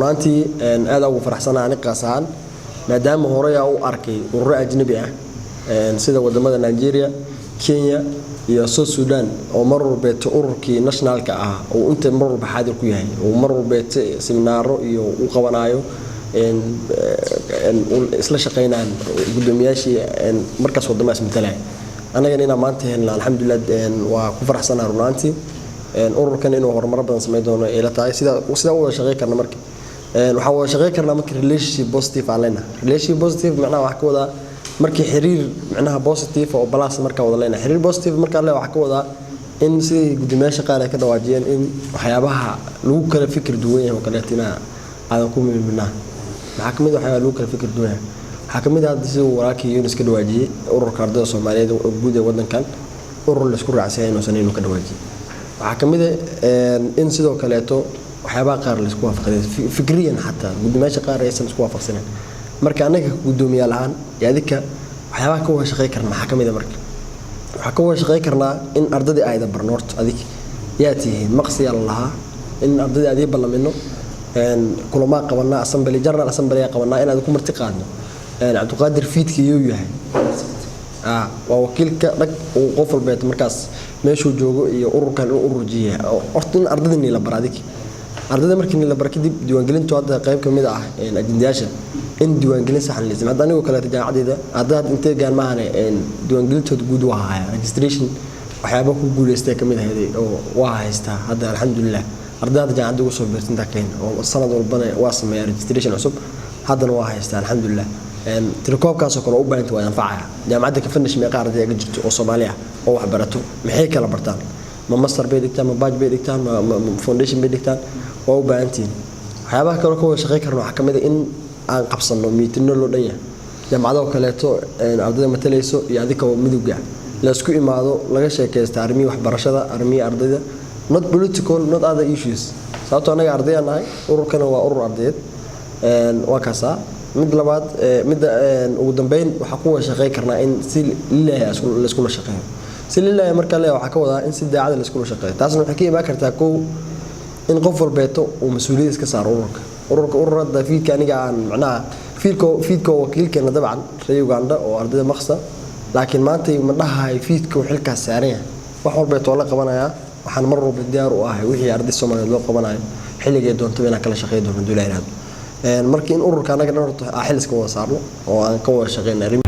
Runaantii aad ugu faraxsanahay aniga qaas ahaan, maadaama horey aan u arkay ururo ajnabi ah sida wadamada Nigeria, Kenya iyo South Sudan, oo mar walbeeto ururkii nationalka ah oo inta mar walba xaadir ku yahay, oo mar walbeeto seminaaro iyo u qabanayo, isla shaqeynayaan guddoomiyaashii markaas wadamadaas matalaya. Annagana inaan maanta helna, alxamdulilah, waa ku faraxsanahay runaantii. Ururkan inuu horumaro badan sameyn doono ay la tahay. Sidaa u wada shaqeyn karna marka, waxaan wada shaqeyn karnaa marka relationship positive aan leenahay. Relationship positive macnaha waxaa ka wadaa markii xiriir macnaha positive oo plus markaa wada leenahay. Xiriir positive markaa le waxaa ka wadaa in sidii guddoomiyaasha qaar ay ka dhawaajiyeen, in waxyaabaha lagu kala fikir duwan yahay oo kaleeto inaa aadan ku milminaa. Maxaa kamid ah waxyaabaha lagu kala fikir duwan yahay? Waxaa kamid ah hadda siduu walaalkii Yunus ka dhawaajiyey, ururka ardayda Soomaaliyeed oo guud ee wadankan urur laisku raacsan yahay inuusan inuu ka dhawaajiyey. Waxaa kamid ah in sidoo kaleeto waxyaabaha qaar laisku waafaqsan fikriyan, xataa guddoomiyaasha qaar aysan isku waafaqsaneyn. Marka annaga guddoomiyaal ahaan iyo adika waxyaabaha ka wada shaqey karna maxaa kamid ah? Marka waxaa ka wada shaqey karnaa in ardadii ayda barno. Horta adig yaa tihiin maqsiyaa la lahaa in ardadii adii ballamino, kulamaa qabanaa, assembly, general assembly qabanaa, inaad ku marti qaadno. Cabdiqaadir fiidka iyuu yahay, waa wakiilka dhag uu qof walbeet markaas meeshuu joogo iyo ururkan inuu urur jiya. Horta in ardada niila bara, adig ardada markii niila bara kadib, diiwaangelintu hadda qayb ka mid ah ajendayaasha, in diiwaangelin saxan la hadda anigoo kaleeto jaamacadeyda hadda intee gaan maahane, diiwaangelintooda guud waa haya, registration waxyaaba ku guuleystay kamid ahayd oo waa haystaa hadda, alxamdulilah. Ardayda jaamacadda ugu soo biirta intaa keen oo sanad walbana waa sameeyaa registration cusub, haddana waa haystaa, alxamdulilah. Tirakoobkaasoo kale u baahanta waa anfacaya. Jaamacadda Cavendish meeqa arday aga jirto oo Soomaali ah oo wax barato? Maxay kala bartaan? Ma master bay dhigtaan, ma bachelor bay dhigtaan, ma foundation bay dhigtaan? Waa u baahantihiin. Waxyaabaha kaloo ka wada shaqeyn karno waxaa kamid ah in aan qabsano miitino loo dhan yahay, jaamacadoo kaleeto ardayda matalayso iyo adika midowga laysku imaado, laga sheekaysta arrimihii waxbarashada, arrimihii ardayda, not political, not other issues, sababtoo annaga ardayaan nahay, ururkana waa urur ardayeed. Waa kaasaa mid labaad. Midda ugu dambeyn, waxaa ku wada shaqeyn karnaa in si lilaahi layskula shaqeeyo. Si lilaahi markaa leeyahay waxaa ka wadaa in si daacada layskula shaqeeyo. Taasna waxay ka imaan kartaa, kow, in qof walbeeto uu mas-uuliyad iska saaro ururka. Ururka ururada fiidka aniga aan macnaha fiidka oo wakiilkeena dabcan reer Uganda oo ardayda maqsa, laakiin maanta ma dhahayo fiidka uu xilkaas saaran yahay wax walbeeto oo la qabanayaa. Waxaan mar walba diyaar u ahay wixii arday Soomaaliyeed loo qabanayo, xilligay doontaba inaan kala shaqeyn doono, hadduu Ilaah yiraahdo. Marka in ururka annaga dhan horta aan xil iska wada saarno oo aan ka wada shaqeyno.